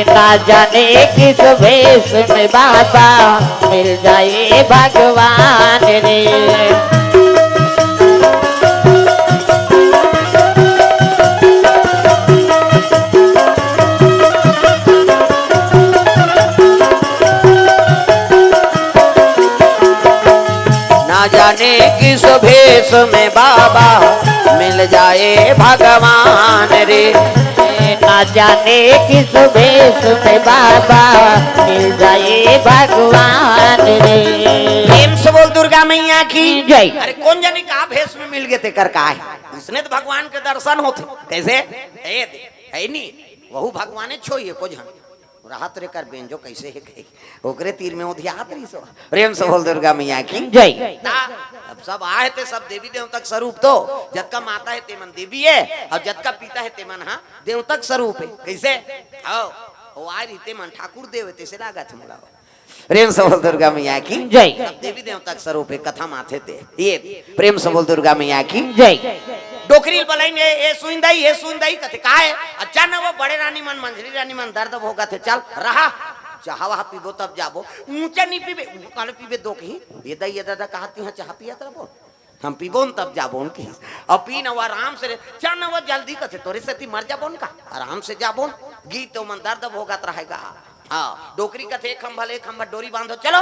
ना जाने किस भेष में बाबा मिल जाए भगवान रे। ना जाने किस भेष में बाबा मिल जाए भगवान रे। ना जाने किस भेष में बाबा मिल जाए भगवान रे। प्रेम से बोल दुर्गा मैया की जय। अरे कौन जाने का भेष में मिल गए तेकर का है। इसने तो भगवान के दर्शन होते। कैसे? ए दे, है नी? वहू भगवाने छोइए को झन। राहत रे कर बेंजो कैसे हे कही, ओकरे तीर में ओधियात रही सो। प्रेम से बोल दुर्गा मैया की जय। ता, अब सब आहे ते सब देवी देवता के स्वरूप तो, जतका माता है ते मन देवी है, और जतका पिता है ते मन हा देवता के स्वरूप है। कैसे? हो, वो आय रही ते मन ठाकुर देव है, तैसे लागत मोला। प्रेम से बोल दुर्गा मैया की जय। सब देवी देवता के स्वरूप है, कथा माथे ते। ये प्रेम से बोल दुर्गा मैया की जय। डोकरी बलाइन, "ए, ए सुइन दाई, ए सुइन दाई," कथे, "का है?" "अच्छा न वो बड़े रानी मन, मंझली रानी मन दर्द भोगत हे, चल रहा, चाहा वहा पीबो तब जाबो।" "ऊंचा नहीं पीबे।" "काले पीबे दो कही, ये दाई, ये दादा कहती हैं चाहा पियत रहो, हम पीबो न तब जाबो न कही।" "अब पी न वो आराम से रे।" "चल न वो जल्दी," कथे, "तोरे सेती मर जाबो न का, आराम से जाबो न।" गीत तो मन दर्द भोगत रहेगा। हाँ, डोकरी कथे, "एक खंभा ले, एक खंभा डोरी बांधो, चलो।"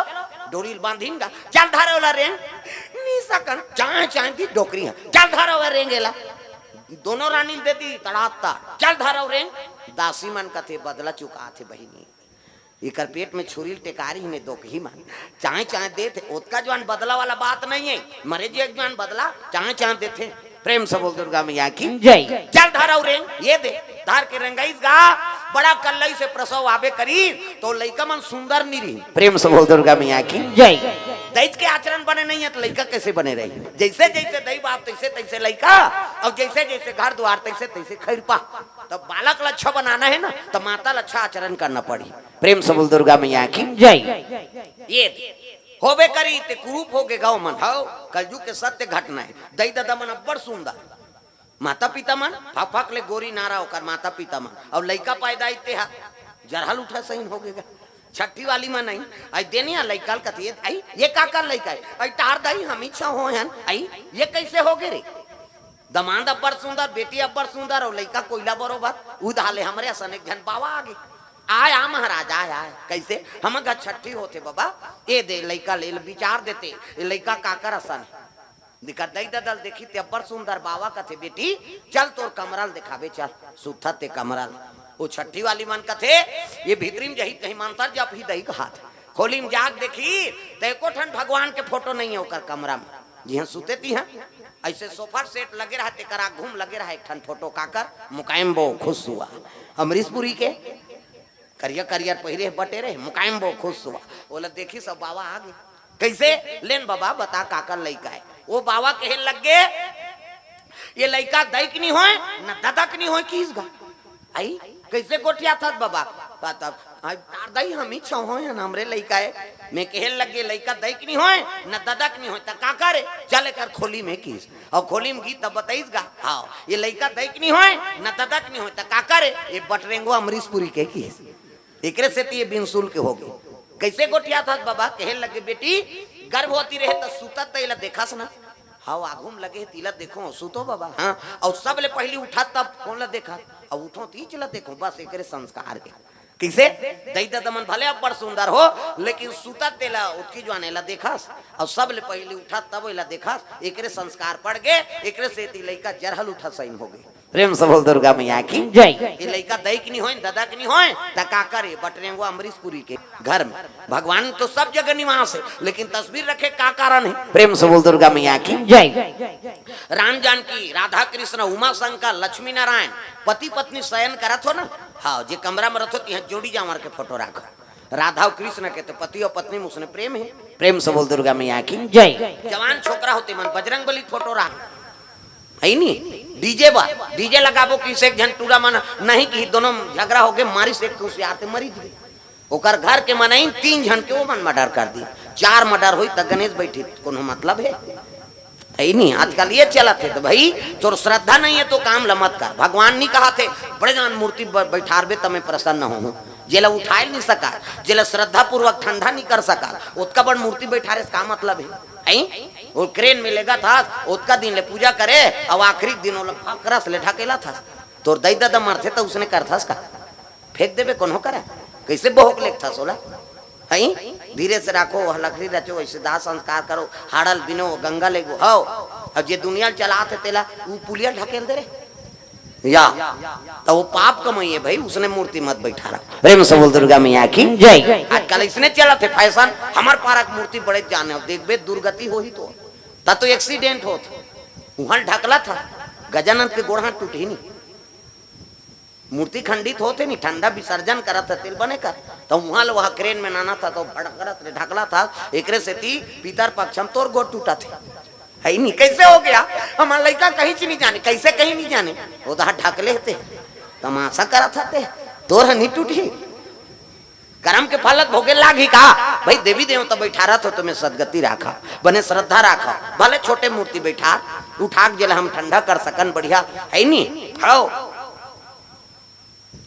डोरी बांधिन गा, "चल धरे ओला रेंग।" "नी सकन, चाहे, चाहे दी डोकरी है, चल धरे ओला रेंग एला।" दोनों रानी दे दी तड़ाता, "चल धरे ओ रेंग।" दासी मन कथे, "बदला चुकाथे बहिनी, एकर पेट में छुरी टेकारी ने दोकही मन, चाहे, चाहे देथे, ओतका जवान बदला वाला बात नहीं है, मरे जी एक जवान बदला, चाहे, चाहे देथे।" प्रेम से बोल दुर्गा मैया की जय। "चल धर अउ रेंग, ये दे।" धर के रेंगइस गा, बड़ा कल्लई से प्रसव आबे करी, तो लइका मन सुंदर नी रही। प्रेम से बोल दुर्गा मैया की जय। दई के आचरण बने नहीं है, तो लइका कैसे बने रही? जैसे जैसे दई बाप, तैसे तैसे लइका, और जैसे जैसे घर द्वार, तैसे तैसे खैरपा। तो बालक ला अच्छा बनाना है ना, तो माता ला अच्छा आचरण करना पड़ी। प्रेम से बोल दुर्गा मैया की जय। ये दे, होबे करी ते कुरूप हो गे गाँव मन। हव, कलयुग के सत्य घटना है। दई ददा मन अब्बड़ सुंदर, माता पिता मन, फक फक ले गोरी नारा ओकर माता पिता मन, अउ लइका पैदा इते हा जरहल उठा सहीन हो गेगा। छट्ठी वाली मन आई, आई देनिया लइका ल कथे, "आई, ये काकर लइका है?" "आई तार दाई, हम ही छव होय हन।" "आई, ये कैसे हो गे रे?" दमांद अब्बड़ सुंदर, बेटी अब्बड़ सुंदर, अउ लइका कोइला बरोबर। उधाले हमरे असन एक झन बावा आगे। "आय, आ महाराज, आय, आय।" "कैसे?" "हमर घर छट्ठी होथे बबा, ए दे लइका ले, ले विचार देते, ए लइका काकर असन हे?" दिखा दई ददल देखी ते अब्बड़ सुंदर बावा कथे, "बेटी, चल तोर कमरा ल देखाबे, चल, सुथत ते कमरा ल।" वो छट्ठी वाली मन कथे, "ये भीतरी म जही कहीं मंतर जप ही दई कहात।" खोली म जाग देखी, त एको ठन भगवान के फोटो नहीं है ओकर कमरा म। जिहां सुते तिहां, ऐसे सोफा सेट लगे रहा, तेकर आघू म लगे रहा एक ठन फोटो, काकर? मुकायम बो खुसुआ, अमरीशपुरी के। करिया करिया पहिरे बटे रहे, मुकायम बो खुसुआ। ओला देखी सब बावा आगे। कैसे? "लेन बबा, बता काकर लइका है?" वो बावा कहे लग गे, "ये लइका दई के नी होय, न ददा के नी होय, किस गा?" "आई, कैसे गोठियाथस बबा?" "बता, आई तार दाई, हम ही छव होय हन, हमरे लइका है।" मैं कहे लग गे, "लइका दई के नी होय, न ददा के नी होय, त काकर हे?" "चल एकर खोली में," किस। अउ खोली में गी तब बताइस गा, "हाँ, ये लइका दई के नी होय, न ददा के नी होय, त काकर हे?" "ये बटरेंगो अमरीशपुरी के," किस। एकरे सेती ये बिनसुल के हो गे। "कैसे गोठियाथस बबा?" कहे लगे, "बेटी, गर्भवती रहे त सुतत त एला देखस ना?" "हाँ, आघू म लगे हे, तिला देखो, सुतो बबा।" "हाँ, अउ सबले पहिली उठत तब कोन ला देखस?" "अउ उठो तीच ला देखो।" बस एकरे संस्कार के। किसे? दई ददा मन भले अब्बड़ सुंदर हो, लेकिन सुतत तेला उतकी जुआन एला देखस, अउ सबले पहिली उठत तब एला देखस, एकरे संस्कार पड़ गे, एकरे सेती लइका जरहल उठा सहीन हो गे। प्रेम से बोल दुर्गा मैया की जय। ये लइका दई के नी होय, ददा के नी होय, त काकर हे? बटरेंगो अमरीशपुरी के घर में। भगवान तो सब जगह निवास है, लेकिन तस्वीर रखे का कारण है? प्रेम से बोल दुर्गा मैया की जय। राम जानकी, राधा कृष्ण, उमा शंकर, लक्ष्मी नारायण, पति पत्नी शयन करत हो ना, हाँ, जे कमरा में रथो, तिहाँ जोड़ी जांवर के फोटो राखो। राधा अउ कृष्ण के तो पति अउ पत्नी में उसने प्रेम हे। प्रेम से बोल दुर्गा मैया की। जय। जवान छोकरा होते मन बजरंग बली फोटो राख। है नी? डीजे बा, डीजे लगाबो कि एक झन टूरा मन नहीं कि दोनों झगड़ा होके मारिस, एक खुशियार ते मरी जी। ओकर घर के मनई तीन झन के ओमन मर्डर कर दी। चार मर्डर होई त गणेश बैठी, कोनो मतलब हे? है नी, आजकल ये चलत हे। तो भाई, तोर श्रद्धा नहीं है तो काम ल मत कर। भगवान नहीं कहा थे बड़े जान मूर्ति ब-, बैठारबे त मैं प्रसन्न होहूँ। जेला उठाए नहीं सका, जेला श्रद्धा पूर्वक ठंडा नहीं कर सका, ओतका बड़ मूर्ति बैठारे से का मतलब है? हैं? वो क्रेन में लेगा था, ओतका दिन ले पूजा करे, अब आखिरी दिन ओला फकरस ले ढकेला था। तोर दई ददा मरथे त उसने करथस का? फेंक देबे कोनो करा? कैसे बोहक लेखथस ओला? हैं? धीरे से राखो, वह लकड़ी रचो, वैसे दाह संस्कार करो, हाड़ल बिनो, गंगा ले गो, हव। अब जे दुनिया ल चलात हे तेला, ऊ पुलिया ढकेल दे रे। या, त वो पाप कमाई है भाई, उसने मूर्ति मत बैठारा। प्रेम से बोल दुर्गा मैया की। जय। आजकल इसने चलत हे फैशन, हमर पारा के मूर्ति बड़े जाने, अब देखबे दुर्गति होही तो, त तो एक्सीडेंट होत, उहाँ ढकला था, गजानन के गोड़ हाथ टूटही नहीं। मूर्ति खंडित होत हे नी, ठंडा विसर्जन करत हे, तेल बने कर। त उहाँ ले वह क्रेन में नाना था, त भड़करत ले ढकला था, एकरे सेती पितर पक्ष में तोर गोड़ टूटत हे। है नी, कैसे हो गया? हमार लइका कहीं च नहीं जाने, कैसे कहीं नहीं जाने? वो तो हाथ ढकले हते, तमाशा करत हते, तोर ह नहीं टूटही। करम के फल भोगे लागही का? भाई, देवी देवता बैठारत हो, तुम्हें सदगति राखा, बने श्रद्धा राखा, भले छोटे मूर्ति बैठार, उठा के जेला हम ठंडा कर सकन, बढ़िया, है नी? हव।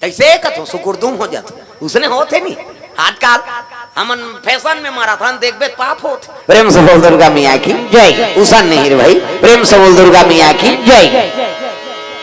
कैसे कथो सुकुरदुम हो जात, उसने होत हे नी। आजकल हमन फैशन में मारा था, देखबे त पाप होत। प्रेम से बोल दुर्गा मैया की। जय। उसन नहीं रे भाई, प्रेम से बोल दुर्गा मैया की। जय।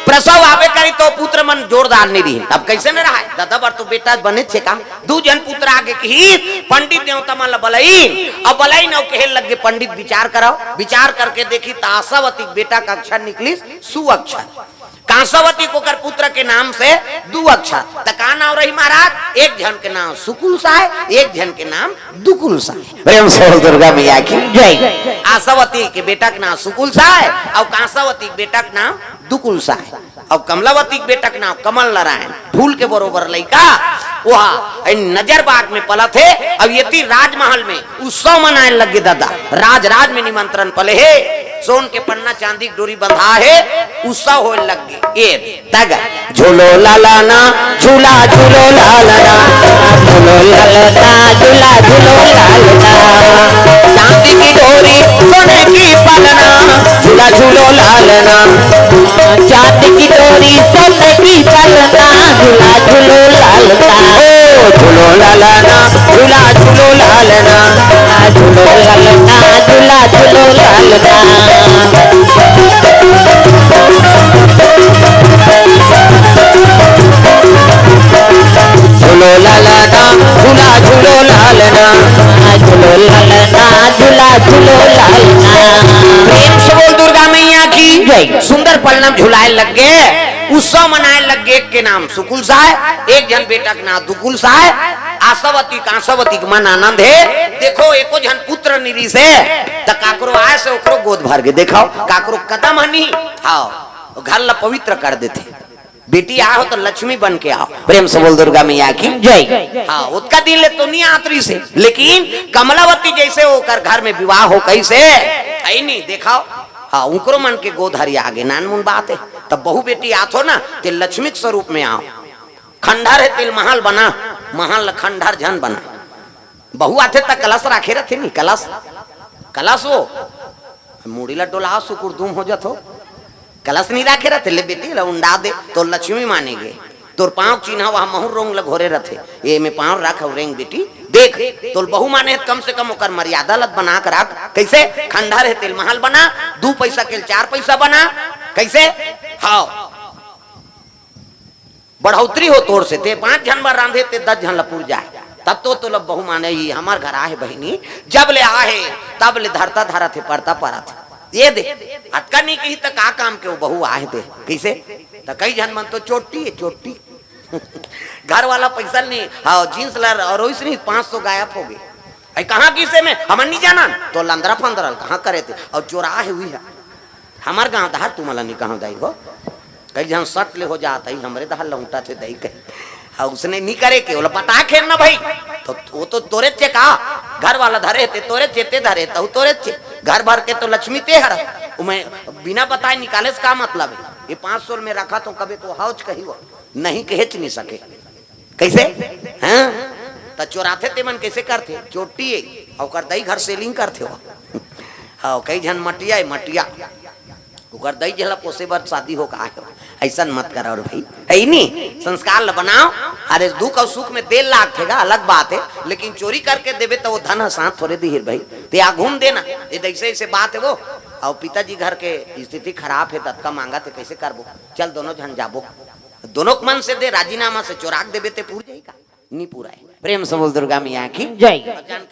प्रसव आबे करी तो पुत्र मन जोरदार नहीं रही, अब कैसे न रहा? दादा बर तो बेटा बने छे का? दू झन पुत्र आगे की पंडित देवता मन ला बलई, अब बलई न कहे लग गे, पंडित विचार कराओ, विचार करके देखी त आशावती के बेटा का अक्षर निकलिस सु अक्षर। कांसावती के ओकर पुत्र के नाम से दू अक्षर। त का नाम रही महाराज? एक झन के नाम सुकुल साय, एक झन के नाम दुकुल साय। प्रेम से बोल दुर्गा मैया की। जय। आशावती के बेटा के नाम सुकुल साय अउ कांसावती के बेटा के नाम दुकुल साय। अउ कमलावती के बेटा के नाम कमल नारायण। फूल के बरोबर लइका, ओहा ए नजर बाग में पलत हे। अउ एती राजमहल में उत्सव मनाए लग गे दादा, राज राज में निमंत्रण पले हे। सोन के पन्ना, चांदी के डोरी बंधा हे, उत्सव होए लग गे। ए तग झूलो लालना, झूला झूलो लालना, झूलो लालना, झूला झूलो लालना। चांदी की डोरी, सोने की पलना, झूला झूलो लालना। चांदी की डोरी, सोने की पलना, झूला झूलो लालना। ओ झूलो लालना, झूला झूलो लालना, झूलो लालना, झूला झूलो लालना। झूलो लालना, झूला झूलो लालना, झूलो लालना, झूला झूलो लालना। प्रेम से बोल दुर्गा मैया की। जय। सुंदर पलना म झुलाए लग गे, उत्सव मनाए लग गे। एक के नाम सुकुल साय, एक झन बेटा के नाम दुकुल साय। आशावती कांसावती के मन आनंद हे। देखो, एको झन पुत्र निरी से, त काकरो आय से ओकरो गोद भर गे। देखो, काकरो कदम हनी, हाँ, घर ला पवित्र कर देथे। बेटी आहो तो लक्ष्मी बन के आहो। प्रेम से बोल दुर्गा मैया की। जय। हाँ, ओतका दिन ले तो नहीं आत रहिस हे, लेकिन कमलावती जैसे ओकर घर में विवाह हो कइसे, आई नहीं देखाओ। हाँ, उकरो मन के गोद हरिया गे, नानमुन बात हे। तब बहू बेटी आत हो ना, ते लक्ष्मी के स्वरूप में आओ। खंडहर हे तेल महल बना, महल ल खंडहर झन बना। बहू आथे त कलश राखे रथे नी, कलश, कलश वो मुड़ी ला डोला, सुकुर दुम हो जथो। कलश नहीं राखे रथे, ले बेटी ला उंडा दे, तोर लक्ष्मी माने गे। तोर पाँव के चिन्हा वहाँ महुर रोंग ला घोरे रथे, ये में पाँव रख अउ रेंग बेटी। देख, तोर बहू माने हे त कम से कम ओकर मर्यादा ला बना के रख। कैसे? खंडहर हे तेल महल बना, दू पैसा के चार पैसा बना। कैसे? हाँ, बढ़ौतरी हो तोर से, ते पाँच झन बर रांधे, ते दस झन ला पुर जाए, तब तो तोला बहू माने। ही हमर घर आहे बहिनी, जब ले आहे, तब ले धरता धरत हे, परता परत हे। ये दे, अतका नहीं कही त का काम के वो बहू आहे ते, कैसे? त कई झन मन तो चोट्टी हे, चोट्टी। घर वाला पैसा नहीं, हाँ, जींस ला और ओइस नहीं, पाँच सौ गायब हो गे। अई कहाँ किसे में, हमन नहीं जानन, तो लंदरा फंदरल कहाँ करे थे, और चोरा है हुई है। हमर गांव धार तुमला नहीं कहाँ दाई हो, कई झन सट ले हो जात है, हमरे धार लौटा थे दाई कही। हाँ, उसने नहीं करे के, बोला, "बता खेल ना भाई।" तो वो तो तोरे चे का, घर वाला धरे ते तोरे चे, ते धरे तहु तोरे चे, घर भर के तो लक्ष्मी ते हर। मैं बिना बताए निकाले से का मतलब है? ये पाँच सौ में रखा तो कभी तो हौच कही वो नहीं कहेच नहीं सके। कैसे? हाँ, त चोराथे ते मन कैसे करथे? चोटी है, ओकर दई घर सेलिंग करथे वो। हाँ, कई झन मटिया है, मटिया। ओकर दई जेला पोसे बर शादी हो का है, ऐसन मत करो रे भाई, है नी? संस्कार ल बनाओ। अरे, दुख और सुख में देर लागथे गा, अलग बात है, लेकिन चोरी करके देबे तो वो धन ह साथ थोड़े दिही रे भाई। ते आ घूम देना, ये तो ऐसे ऐसे बात है वो। और पिताजी घर के स्थिति खराब है, दतका मांगा थे, कैसे करबो? चल दोनों झन जाबो, दोनों के मन से दे, राजीनामा से चोराक देबे ते पूर जाई का? नहीं पूरा है। प्रेम से बोल दुर्गा मैया की। जय। भजन